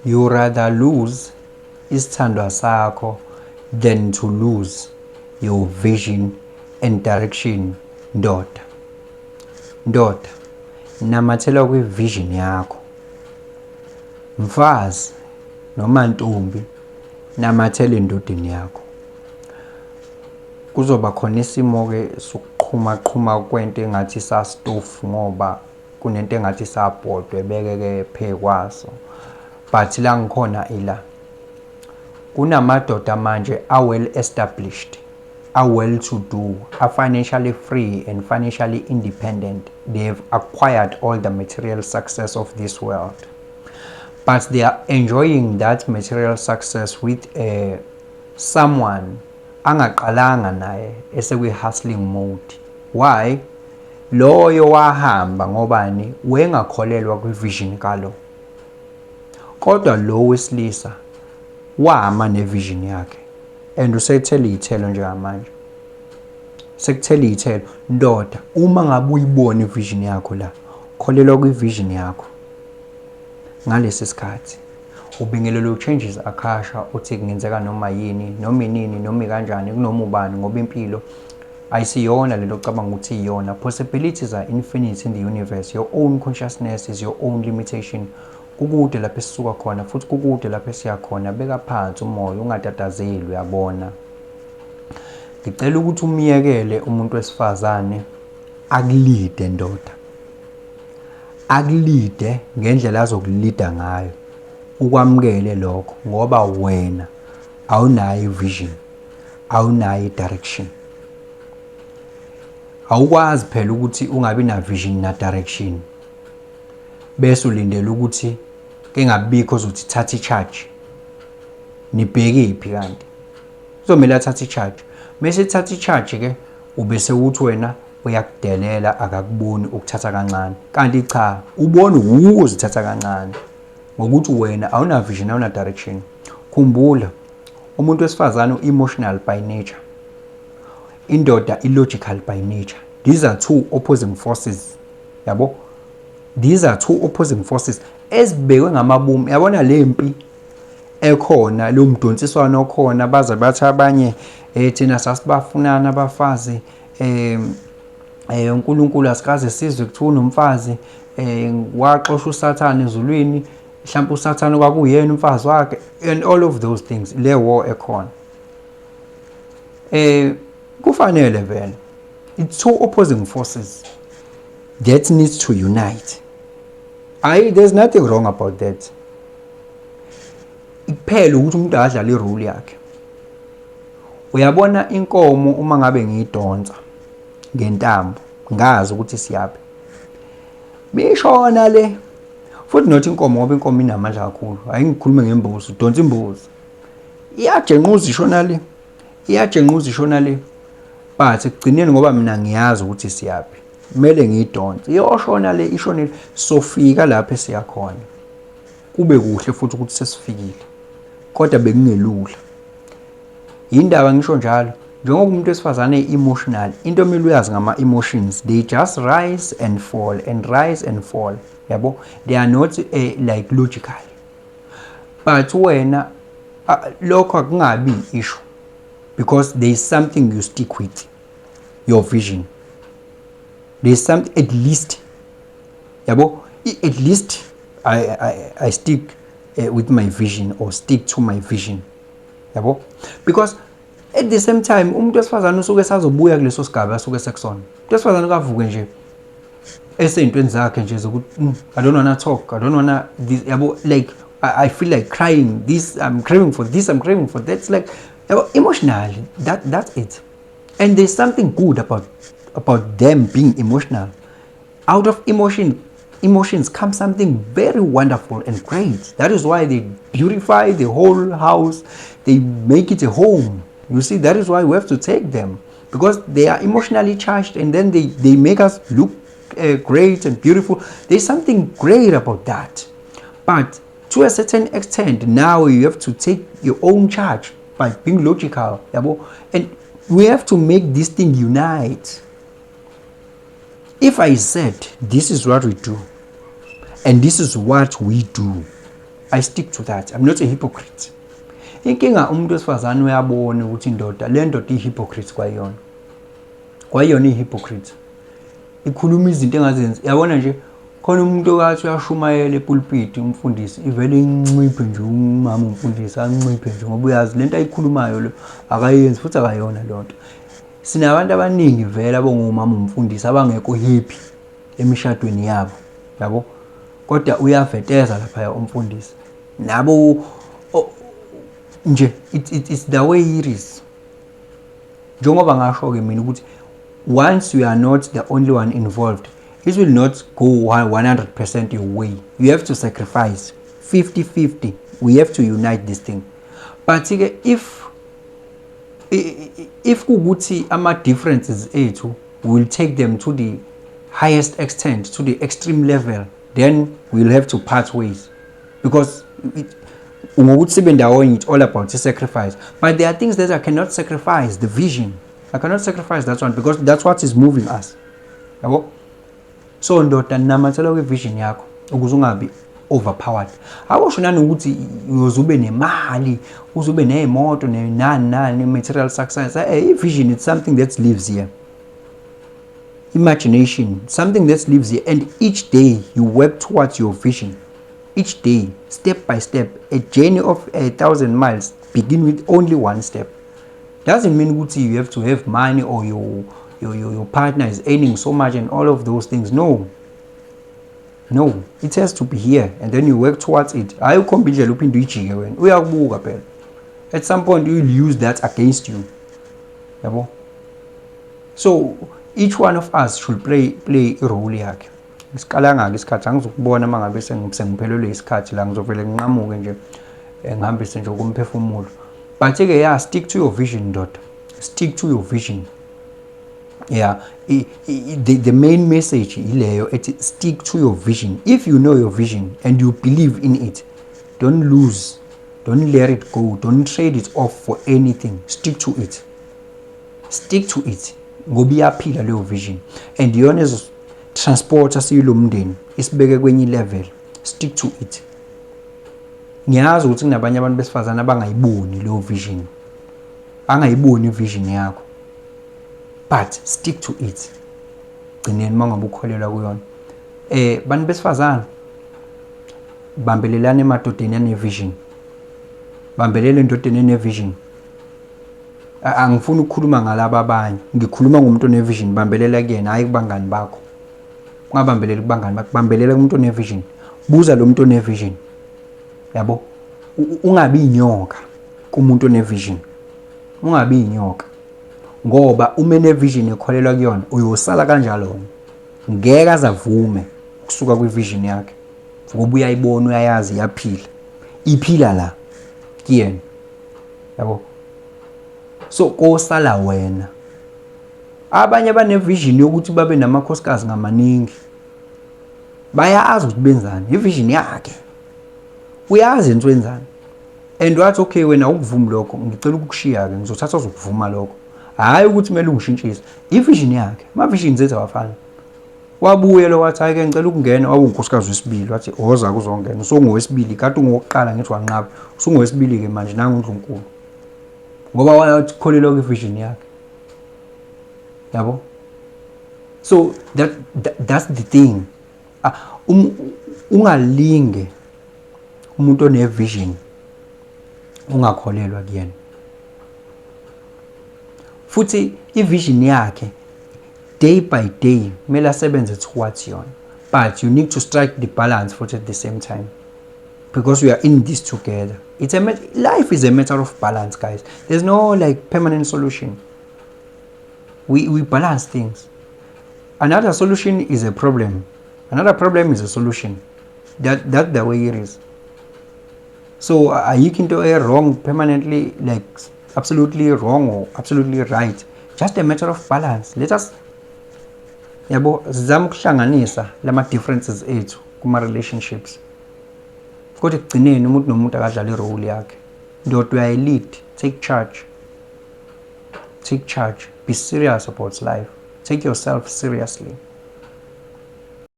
You rather lose isithandwa sakho than to lose your vision and direction, ndoda. Ndoda, namathela kwi-vision yakho. Mfazi noma ntombi, namathela endodeni yakho. Kuzoba khona isimo-ke sokuqhuma qhuma kwento engathi isastofu ngoba kunento engathi isabhodwe ebekeke phe kwaso. But la ngikhona ila. Kunamadoda manje a-well established, a-well to do, a-financially free and financially independent. They have acquired all the material success of this world. But they are enjoying that material success with someone angaqalanga naye esekwi-hustling mode. Why? Loyo wahamba ngobani? Wengakholelwa kwi-vision kalo. Kodwa lo wesilisa wama ne-vision yakhe and usethela iy'thelo njengamanje. Sekuthela iy'thelo. Ndoda, uma ngabe uyibona i-vision yakho la, kholelwa kwi-vision yakho. Ngalesi sikhathi ubingelela u-Changes Akasha uthi kungenzeka noma yini, noma inini, noma ikanjani, kunoma ubani, ngoba impilo ayisiyona lento ocabanga ukuthi iyona. Possibilities are infinite in the universe. Your own consciousness is your own limitation. Kukude lapho esisuka khona futhi kukude lapho esiya khona. Beka phansi umoya, ungatatazeli, uyabona. Ngicela ukuthi umyekele umuntu wesifazane akulide, ndoda. Akulide ngendlela azokulida ngayo. Ukwamukele lokho ngoba wena awunayo i-vision, awunayo i-direction. Awukwazi phela ukuthi ungabi na vision na direction bese ulindele ukuthi kengabikho ozothi thatha i-charge. Nibhekephi kanti? Kuzomele athathe i-charge. Mese ethatha i-charge ke ubese uthi wena uyakudelela, akakuboni, ukuthatha kancane. Kanti cha, ubona wuwe uzithatha kancane ngokuthi wena awuna vision, awuna direction. Khumbula, umuntu wesifazane u-emotional by nature. Indoda i-logical by nature. These are two opposing forces. Yabo? These are two opposing forces ezibekwe ngamabomu. Yabona le mpi ekhona, lo mdonsiswano okhona, baze bathi abanye thina sasibafunana abafazi, uNkulunkulu asikaze sizwe kuthiwa unomfazi, waxosha uSathane ezulwini, mhlawumbe uSathane kwakuyena umfazi wakhe and all of those things. Le war ekhona kufanele vele, it's two opposing forces that needs to unite. There's nothing wrong about that. Kuphela ukuthi umuntu adlale i-role yakhe. Uyabona inkomo, uma ngabe ngiyidonsa ngentambo, ngazi ukuthi siyaphi, bishona le futhi, not inkomo ngoba inkomo inamandla kakhulu. Hayi, ngikhulume ngembuzi. Udonsa imbuzi, iyajenquza ishona le, iyajenquza ishona le, but ekugcineni, ngoba mina ngiyazi ukuthi siyaphi, kumele ngiyidonse iyoshona le, ishonile, sofika lapho esiyakhona. Kube kuhle futhi ukuthi sesifikile, kodwa bekungelula. Yindaba ngisho njalo, njengoba umuntu wesifazane emotional, into omele uyazi ngama-emotions, they just rise and fall and rise and fall, yabo. They are not like logical. But wena lokho akungabi issue because there is something you stick with, your vision. There is something at least, yabo. At least I stick with my vision or stick to my vision, yabo, because at the same time umuntu wesifazane usuke sazobuya kuleso sigaba asuke sekusona. Umuntu wesifazane kavuke nje esey'ntweni zakhe nje zokuthi, I don't wanna talk, I don't wanna this," yabo, like I feel like crying this, I'm craving for this, I'm craving for that. It's like, yabo, emotionally, that's it. And there's something good about them being emotional. Out of emotions comes something very wonderful and great. That is why they beautify the whole house. They make it a home, you see. That is why we have to take them, because they are emotionally charged and then they make us look great and beautiful. There's something great about that. But to a certain extent now you have to take your own charge by being logical, yabo, and we have to make this thing unite. If I said this is what we do and this is what we do, I stick to that. I'm not a hypocrite. Inkinga, umuntu wesifazane uyabona ukuthi indoda, le ndoda iyi-hypocrite kwayona, kwayona iyi-hypocrite, ikhuluma izinto engazenzi. Yabona nje, khona umuntu okathi uyashumayela epulpiti, umfundisi, ivele inciphe nje umama umfundisi, anciphe nje, ngoba uyazi lento ayikhulumayo lo akayenzi futhi akayona leyo nto. Sinabantu abaningi vele abongomama umfundisi abangekho happy emishadweni yabo, yabo, kodwa uyaveteza laphaya umfundisi nabo nje. It's the way it is. Njengoba ngasho-ke mina ukuthi once you are not the only one involved, it will not go 100% your way. You have to sacrifice 50-50. We have to unite this thing. But-ke if kuwukuthi ama-differences ethu will take them to the highest extent, to the extreme level, then we'll have to part ways, because ngokuthi sibe ndawonye, it's all about sacrifice. But there are things that I cannot sacrifice. The vision, I cannot sacrifice that one, because that's what is moving us, yabo. So ndoda, namathela kwi-vision yakho ukuze ungabi overpowered. Akusho nanokuthi uyoze ube nemali, uze ube ney'moto, nani nani, material success. I-vision, it's something that lives here. Imagination, something that lives here, and each day you work towards your vision, each day, step by step. A journey of 1,000 miles begin with only one step. Doesn't mean ukuthi you have to have money or your partner is earning so much and all of those things. No, it has to be here and then you work towards it. Hayi ukhomba indlela uphinde uyijike wena. Uyakubuka phela. At some point you will use that against you, yabo. So each one of us should play i-role yakhe. Isikalanga-ke isikhathi, angizukubona uma ngabe sengiphelelwe isikhathi la, ngizovele nginqamuke nje, ngihambise nje okomphefumulo. But-ke yeah, stick to your vision, ndoda, stick to your vision. Yeah, the main message ileyo ethi stick to your vision. If you know your vision and you believe in it, don't lose, don't let it go, don't trade it off for anything. Stick to it, stick to it, ngoba iyaphila leyo vision and iyona ezo-transporta siyilo mndeni, isibeke kwenye level. Stick to it. Ngiyazi ukuthi kunabanye abantu besifazane abangayiboni leyo vision, angayiboni i-vision yakho, but stick to it. Gcineni uma ngabe ukholelwa kuyona. Bantu besifazane, bambelelani emadodeni ane-vision, bambelela endodeni ene-vision. Angifuni ukukhuluma ngalaba abanye, ngikhuluma ngomuntu one-vision. Bambelela kuyena, hhayi kubangani bakho. Ungabambeleli kubangani bakho, bambelela kumuntu one-vision. Buza lo muntu one-vision, yabo. Ungabi inyoka kumuntu one-vision, ungabi inyoka, ngoba uma ene-vision ekholelwa kuyona, uyosala kanjalo, ngeke azavume ukusuka kwi-vision yakhe, ngoba uyayibona, uyayazi, iyaphila, iphila la kuyena, yabo. So kosala wena. Abanye bane-vision yokuthi babe namakhosikazi ngamaningi, bayazi ukuthi benzani, i-vision yakhe, uyazi into wenzani, and wathi, "Okay, wena ukuvumi lokho, ngicela ukukushiya-ke, ngizothatha ozokuvuma lokho." Hhayi ukuthi kumele ungishintshise i-vision yakhe. Ama-visions ethu awafani. Wabuye lo wathi, "Hhayi-ke, ngicela ukungena." Wawunkosikazi wesibili. Wathi, "Woza kuzongena, usungowesibili. Kade ungowokuqala, ngithi wanqaba, usungowesibili-ke manje, nangu undlunkulu," ngoba wathi kholelwa kwi-vision yakhe, yabo. So that's the thing. Ungalinge umuntu one-vision ungakholelwa kuyena, futhi i-vision yakhe, day by day kumele asebenze towards yona. But you need to strike the balance futhi at the same time, because we are in this together. Life is a matter of balance, guys. There's no like permanent solution. We balance things. Another solution is a problem, another problem is a solution. That the way it is. So ayikho into e-wrong permanently, like absolutely wrong or absolutely right. Just a matter of balance. Let us, yabo, sizame ukuhlanganisa lama differences ethu kuma relationships, kodwa ekugcineni umuntu nomuntu akadlala i-role yakhe. Ndoda, uyayi-lead, take charge, take charge, be serious about life, take yourself seriously.